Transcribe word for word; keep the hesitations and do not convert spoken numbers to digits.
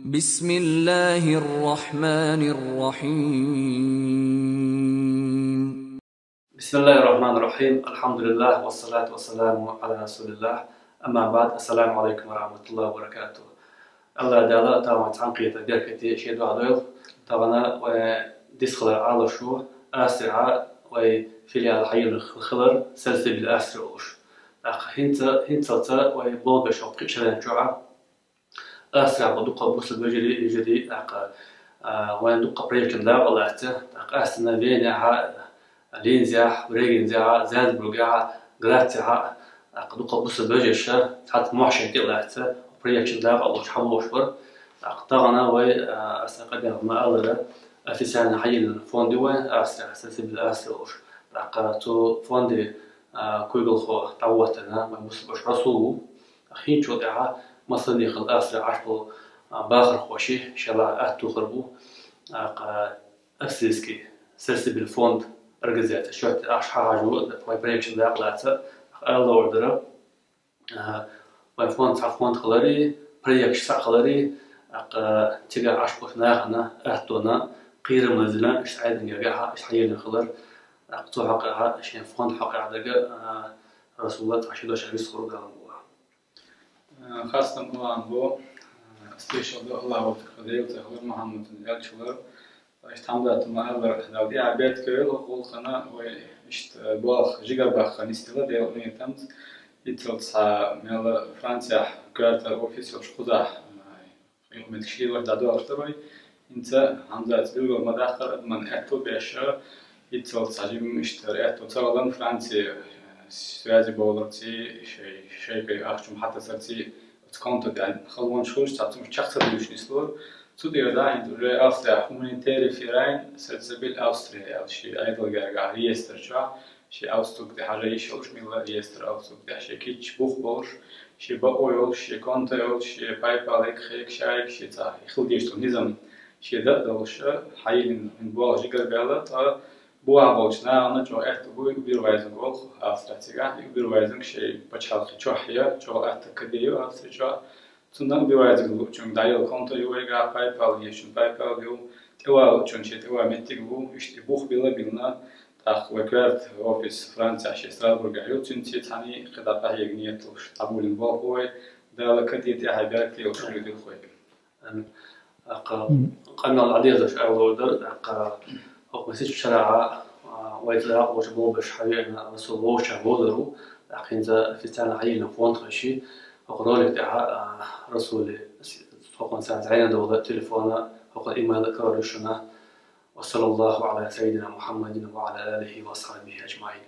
بسم الله الرحمن الرحيم. بسم الله الرحمن الرحيم. الحمد لله والصلاة والسلام على رسول الله. أما بعد. السلام عليكم ورحمة الله وبركاته. Аллах Дала тагӀа цхьан кхета беркате шеду адойл. ТагӀана вай дисхала алуш ву Австрия, вай филиал хьайна хилар Сальсабиль Австрия олуш. ТӀаккха хӀинца, хӀинцалца вай болбеш хӀокху кхечаран чохь Австрия бу дукха бусулба вежарий, вежарий, тӀаккха, а, вайн дукха проектан дакъа лаьцна, тӀаккха Австрияна Венехьа, Линзехьа, Брегензехьа, Зальцбургехьа, Грацехьа, тӀаккха дукха бусулба вежарша, цхьацца мохь шайн тӀе лаьцна, проектан дакъа луш, хьалуш бара. ТӀаккха тахана вай, а, аса къадехна ма аллара, официальный хьайиллина фонд ю вайн, Австрия, Сальсабиль Австрия олуш. ТӀаккха цу фонде, а, куьйгалхо дӀавоттана, вайн бусулба ваша Расул ву. ХӀинцачул тӀаьхьа массанехала Австрия Ӏаш болу, а, бахархоши шайла атта тухур бу, а, кха, австрийский Сальсабиль фонд организация. Шоьтта ахьа хьахьажа вай проектан дакъа лаьцна, ала ловр дара, а, вай фонд цхьа фонд хилари, проект цхьа хилари, а, кха, цигахь Ӏаш болчу нахана, аттона, кхерам лазина, иштта Ӏедин гергахьа, иштта хьайина хилар, а, кха, цу хьокъехьа, шен фонд хьокъехьа дага, а, Расула цхьа ши дош висхур галам була. Э, хастам Аллахьан бу, э, стешал ду Аллахь ву тхо Дела цӀе хилар, Мухьаммадан элча хилар. Иштта Хьамзат ма аллара, Дала тӀаьхьа беркате йойла хӀокхул хана вай иштта, э, болх жигара бахка нисдела Делан къинхетамца. Иццалц цхьа мел Францехь коьрта офис йолуш кхузахь, э, Хьуьнан меттиг шийла дӀадоьлхуш дара вай. ХӀинца Хьамзатца билгал ма даккхара, адаман аьтто беш, иццалц цхьа жимма иштта аьтто ца хиларна Франци, э, связи бовларций, шай, шайкхий ахча хьатасарций, оцу конто тӀехь халонаш хуьлуш, цхьа цунах чекх ца дуьйцуш нислора. Цу тӀера дӀа хӀинца уже Австрия хьуманитари фирайн, Сальсабиль Австрия аьлла, шен Ӏедал гергахь реестр чохь, шен галстук тӀе хьажа йиш йолуш, милла реестр галстук тӀехь шен кийча бух болуш, шен бакъо йолуш, шен конто йолуш, шен PayPal-иг, хек, шайиг, шен цхьа хила дезаш долу низам шен дан а долуш, хьайиллина болх жигара баьлла, ткъа бухахь болчу нахана чӀогӀа аьтто бу Überweisung олу Австрия цигахь, Überweisung шен пачхьалкхе чохь я, чӀогӀа атта каде ю Австрия чохь. Цунна Überweisung луучунга дӀаяла конто ю вайгахь, PayPal езачун PayPal ю, тӀевалучун шен тӀеван меттиг ву, иштта бух билла а биллина, тӀаккха вай коьрта офис Францехь шен Страсбургехь ю, цуьнца цхьаьна кхидӀа къахьега нийят луш, дӀаболийна болх бу вай, Дала каде тӀаьхье беркате йолуш хир ду вай. Амин. ТӀаккха къамел дӀадерзош аьлла дара, тӀаккха хӀокху масех шарахь, а, вай цӀа дакъа лоцуш болбеш хьавеана Расул вовшах вовзар ву, тӀаккха хӀинца официально хьайиллина фонд хезчи, хӀокху ролик тӀехь, а, Расуле хӀокхунна царна зӀенадовла телефона, хӀокхунна имейла карор ю шуна. وصلى الله على سيدنا محمد وعلى آله وأصحابه أجمعين.